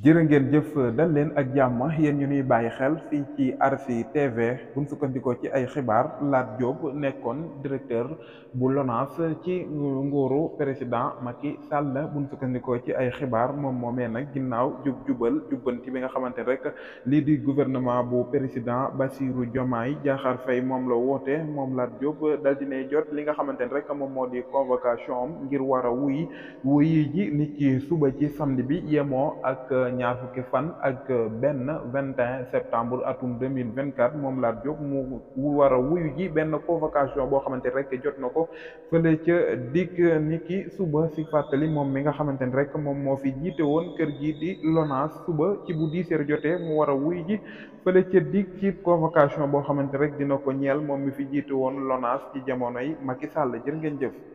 jërë ngeen jëf dal leen ak jàmm yéen ñu nuy bàyyi xel fii ci Arsi TV buñ sukkandikoo ci ay xibaar Lat Diop nekkoon directeur bu LONASE ci nguuru président Macky Sall buñ sukkandikoo ci ay xibaar moom moomee nag ginnaaw jubal jubbanti bi nga xamante ne rek lii di gouvernement bu président Bassirou Diomaye Diakhar Faye moom la woote moom Lat Diop dal dinay jot li nga xamante ne rek moom moo di convocation am ngir war a wuy ji nit ki suba ci samedi bi yemoo ak ñaar fukki fan ak benn 21 septembre atum 2024 moom Lat Diop mu war a wuyu ji benn convocation boo xamante rek jot na ko fële ca dikk ni ki suba si fàttali moom mi nga xamante ni rek moom moo fi jiite woon kër gi di LONASE suba ci bu 10 heures jotee mu war a wuyu ji fële ca dikk ci convocation boo xamante rek dina ko ñeel moom mi fi jiite woon LONASE ci jamonoy Macky Sall jërë ngeen jëf.